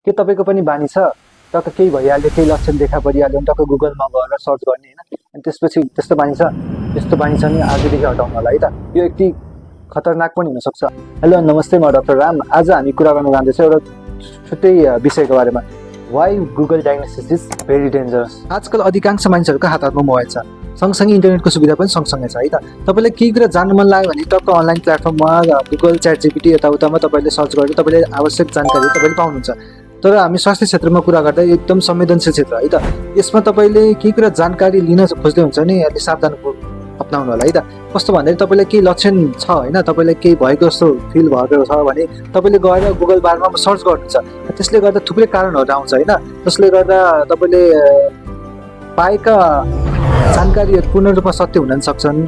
के तपाईँको पनि बानी छ टक्क केही भइहाल्यो केही लक्षण देखा परिहाल्यो भने टक्क गुगलमा गएर सर्च गर्ने होइन अनि त्यसपछि त्यस्तो बानी छ त्यस्तो बानी छ नि आजदेखि हटाउनु होला है त यो यति खतरनाक पनि हुनसक्छ। हेलो नमस्ते म डाक्टर राम। आज हामी कुरा गर्न जाँदैछौँ एउटा छुट्टै विषयको बारेमा why Google diagnosis is very dangerous. आजकल अधिकांश मानिसहरूको हातमा मोबाइल छ सँगसँगै इन्टरनेटको सुविधा पनि सँगसँगै छ है त। तपाईँले केही कुरा जान्नु मन लाग्यो भने टक्क अनलाइन प्लेटफर्ममा गुगल च्याट जिपिटी यताउतामा तपाईँले सर्च गरेर तपाईँले आवश्यक जानकारी तपाईँले पाउनुहुन्छ। तर हामी स्वास्थ्य क्षेत्रमा कुरा गर्दा एकदम संवेदनशील क्षेत्र है त। यसमा तपाईँले केही कुरा जानकारी लिन खोज्दै हुन्छ नि अलि सावधान अपनाउनु होला है त। कस्तो भन्दाखेरि तपाईँलाई केही लक्षण छ होइन तपाईँलाई केही भएको जस्तो फिल भएको छ भने तपाईँले गएर गुगल बारमा सर्च गर्नुहुन्छ। त्यसले गर्दा थुप्रै कारणहरू आउँछ होइन। जसले गर्दा तपाईँले पाएका जानकारीहरू पूर्ण रूपमा सत्य हुन सक्छन्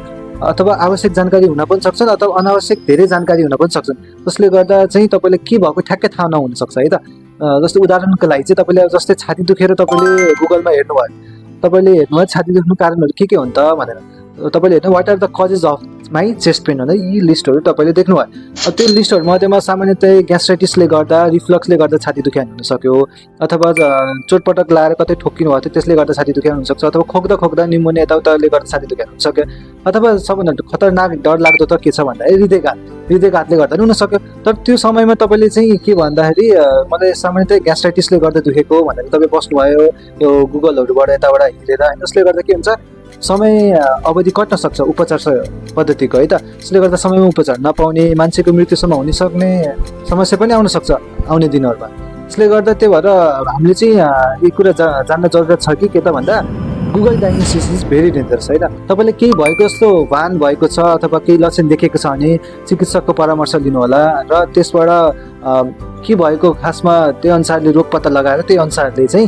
अथवा आवश्यक जानकारी हुन पनि सक्छन् अथवा अनावश्यक धेरै जानकारी हुन पनि सक्छन्। जसले गर्दा चाहिँ तपाईँले के भएको ठ्याक्कै थाहा नहुन सक्छ है त। जस्तै उदाहरणको लागि चाहिँ तपाईँले जस्तै छाती दुखेर तपाईँले गुगलमा हेर्नुभयो तपाईँले हेर्नुभयो छाती दुख्नु कारणहरू के हुन् त भनेर तपाईँले हेर्नु what are the causes of my chest pain भनेर यी लिस्टहरू तपाईँले देख्नुभयो। त्यो लिस्टहरू मध्येमा सामान्यतया ग्यास्ट्राइटिसले गर्दा रिफ्लक्सले गर्दा छाती दुखाइ हुन सक्यो अथवा चोटपटक लाएर कतै ठोक्किनु भएको थियो त्यसले गर्दा छाती दुखाइ हुनसक्छ अथवा खोक्दा निमोनिया यताउताले गर्दा छाती दुखाइ हुन सक्यो अथवा सबभन्दा खतरनाक डरलाग्दो त के छ भन्दाखेरि हृदयघातले गर्दा पनि हुनसक्यो। तर त्यो समयमा तपाईँले चाहिँ के भन्दाखेरि मलाई सामान्यतया ग्यास्ट्राइटिसले गर्दा दुखेको भनेर तपाईँ बस्नुभयो यो गुगलहरूबाट यताबाट हेरेर होइन। यसले गर्दा के हुन्छ समय अवधि कट्न सक्छ उपचार पद्धतिको है त। यसले गर्दा समयमा उपचार नपाउने मान्छेको मृत्युसम्म हुन सक्ने समस्या पनि आउन सक्छ आउने दिनहरूमा। यसले गर्दा त्यही भएर हामीले चाहिँ यी कुरा जान्न जरुरत छ कि के त भन्दा Google diagnosis is very dangerous है त। तपाईँले केही भएको जस्तो भान भएको छ अथवा केही लक्षण देखेको छ भने चिकित्सकको परामर्श लिनुहोला र त्यसबाट के भएको खासमा त्यही अनुसारले रोग पत्ता लगाएर त्यही अनुसारले चाहिँ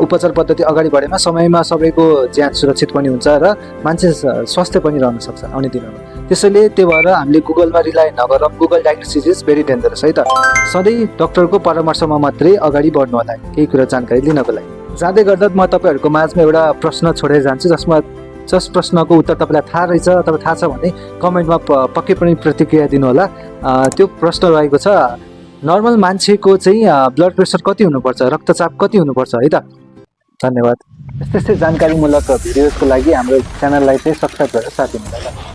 उपचार पद्धति अगाडि बढेमा समयमा सबैको ज्यान सुरक्षित पनि हुन्छ र मान्छे स्वास्थ्य पनि रहन सक्छ आउने दिनमा। त्यसैले त्यही भएर हामीले गुगलमा रिलाइ नगरौँ। Google diagnosis is very dangerous है त। सधैँ डक्टरको परामर्शमा मात्रै अगाडि बढ्नु होला केही कुरा जानकारी लिनको लागि। जाँदै गर्दा म तपाईँहरूको माझमा एउटा प्रश्न छोडेर जान्छु जस प्रश्नको उत्तर तपाईँलाई थाहा रहेछ अथवा थाहा छ भने कमेन्टमा पक्कै पनि प्रतिक्रिया दिनुहोला। त्यो प्रश्न रहेको छ नर्मल मान्छेको चाहिँ ब्लड प्रेसर कति हुनुपर्छ रक्तचाप कति हुनुपर्छ है त। धन्यवाद। यस्तै जानकारीमूलक भिडियोजको लागि हाम्रो च्यानललाई चाहिँ सब्सक्राइब गरेर साथ दिनुहोला।